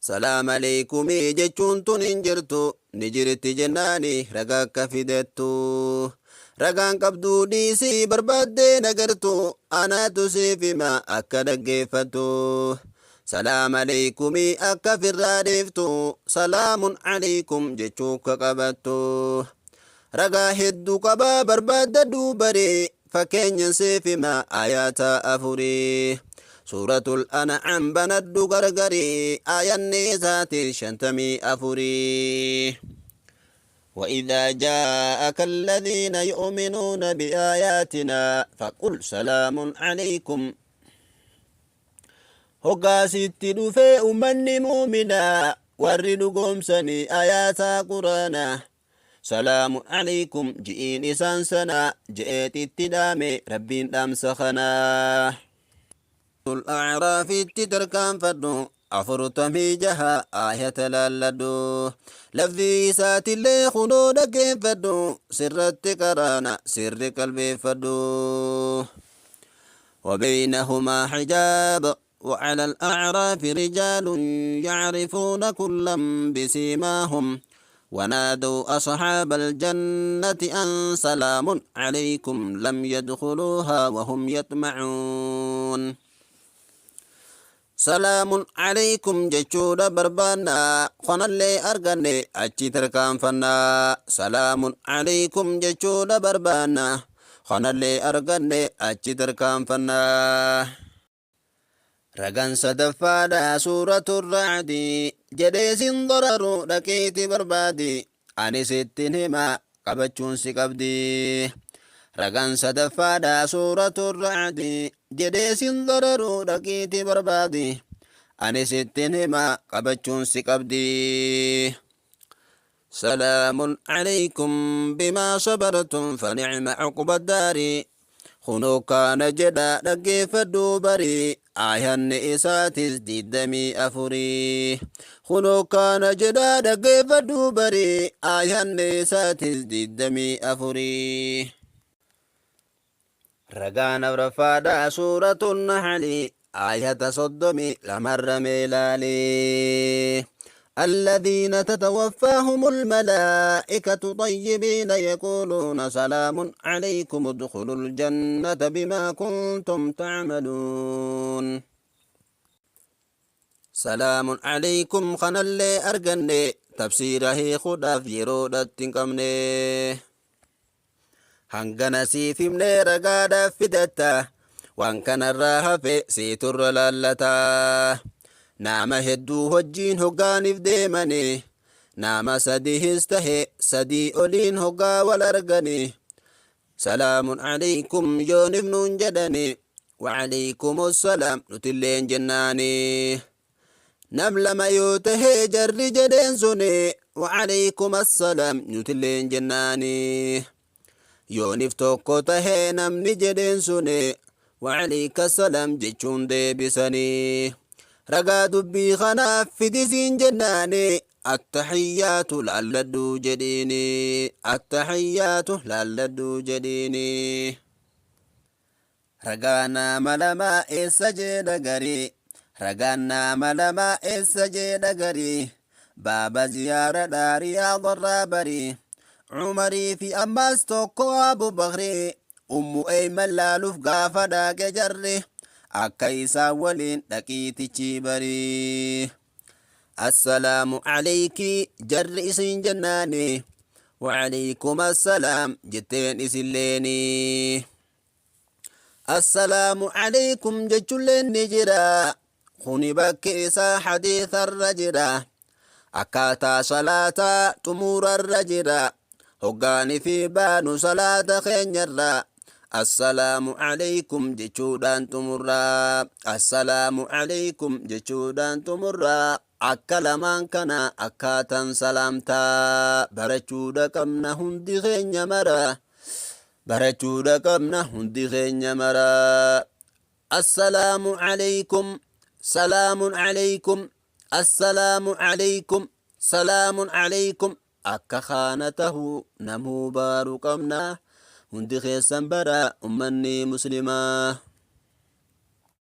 Salaam aleeykumii jechuun tun hin jirtu, ni jirti jennaani raga akka fidettu. Ragaan qabduu dhiisii barbaaddee nagartu, anaatu siif hima akka dhaggeeffattu. Salaam aleeykumii akka firraa dhiiftu, salaamun aleeykum jechuu akka qabattu. Ragaa hedduu qabaa barbaaddadhuu bari, fakkeenyan siif hima aayaata afurii. Suuratul An'aam banadhu gargari, aayanni isaatis 54. وإذا جاءك الذين يؤمنون بآياتنا فقل سلام عليكم. Hoggaa sitti dhufee ummanni muuminaa, warri dhugoomsanii ayaataa Quraanaa, salaamu alaykum ji'iin isaan sana je'eet itti dhaame Rabbiin dhaamsa kanaa. A'raafitti tarkaanfadhu, 46 aayata laalladhu. Lafzii isaatillee kunoo dhaggeeffadhu, sirratti qaraana sirri qalbeeffadhu. وبينهما حجاب وعلى الأعراف رجال يعرفون كلا بسيماهم ونادوا أصحاب الجنة أن سلام عليكم لم يدخلوها وهم يطمعون. سلام عليكم jechuudha barbaanna, kanallee arganne achi tarkaanfanna. Salaamun alaykum jechuudha barbaanna, kanallee arganne achi tarkaanfanna. Ragaan sadaffaadha suuratu Racdi jedhee sin dararu, dhaqiiti barbaadi, ani sittin hima, qabachuun si qabdi. Ragaan sadaffaadha suuratu Racdi jedhee sin dararu, dhaqiiti barbaadi, ani sittin hima, qabachuun si qabdi. سلام عليكم بما صبرتم فنعم عقبى الدار. Kunoo kaana jedha, dhaggeeffadhuu barii, aayanni isaatis 24. Kunoo kaana jedha, dhaggeeffadhuu barii, aayanni isaatis 24. Ragaan afraffaadha suuratu Naxli aayata 32rra meelaalii. الذين تتوفاهم الملائكة طيبين يقولون سلام عليكم ادخلوا الجنة بما كنتم تعملون. سلام عليكم kanallee arganne, tafsiira hiikuudhaaf yeroodhatti hin qabne. Hangana siif himnee ragaadhaaf fidatta, waan kanarraa hafe siiturra laallataa. Nama hedduu wajjiin hoggaaniif deemani, nama sadihis tahe sadii oliin hoggaa wal argani, salaamun alaykum yoonif nuun jedhani, وعليكم السلام nutilleen jennaani. Nam lama yoo tahe jarri jedheen suni, وعليكم السلام nutilleen jennaani. Yoonif tokko tahe namni jedheen suni, وعليك السلام jechuun deebisanii. Ragaa dubbii kanaaf fidisiin jennaani, attaxiyyaatu laalladhuu jedhiini, attaxiyyaatu laalladhuu jedhiini. Ragaa nama lamaa eessa jedha garii, ragaan nama lamaa eessa jedha garii, baaba ziyaaradha Riyaadarraa barii. Umarii fi ammaas tokko Abubakrii Ummu Eyman laaluuf gaafa dhaqe, jarri akka isaan waliin dhaqiitichi barii. Assalaamu alayki jarri isin jennaani, وعليكم السلام jetteen isilleeni. Assalaamu alaykum jechuulleen ni jira, kuni bakki isaa hadiisarra jira, akkaataa salaataa xumurarra jira. Hoggaani fi baanu salaata keenyarra assalaamu alaykum jechuudhaan xumurraa, assalaamu alaykum jechuudhaan xumurraa. Akka lamaan kana akkaataan salaamtaa barachuudha qabna hundi keenya mara, barachuudha qabna hundi keenya mara. Assalaamu alaykum, salaamun alaykum, assalaamu alaykum, salaamun alaykum, akka kaana tahu namuu baaru qabna hundi keessan bara, ummanni muslimaa.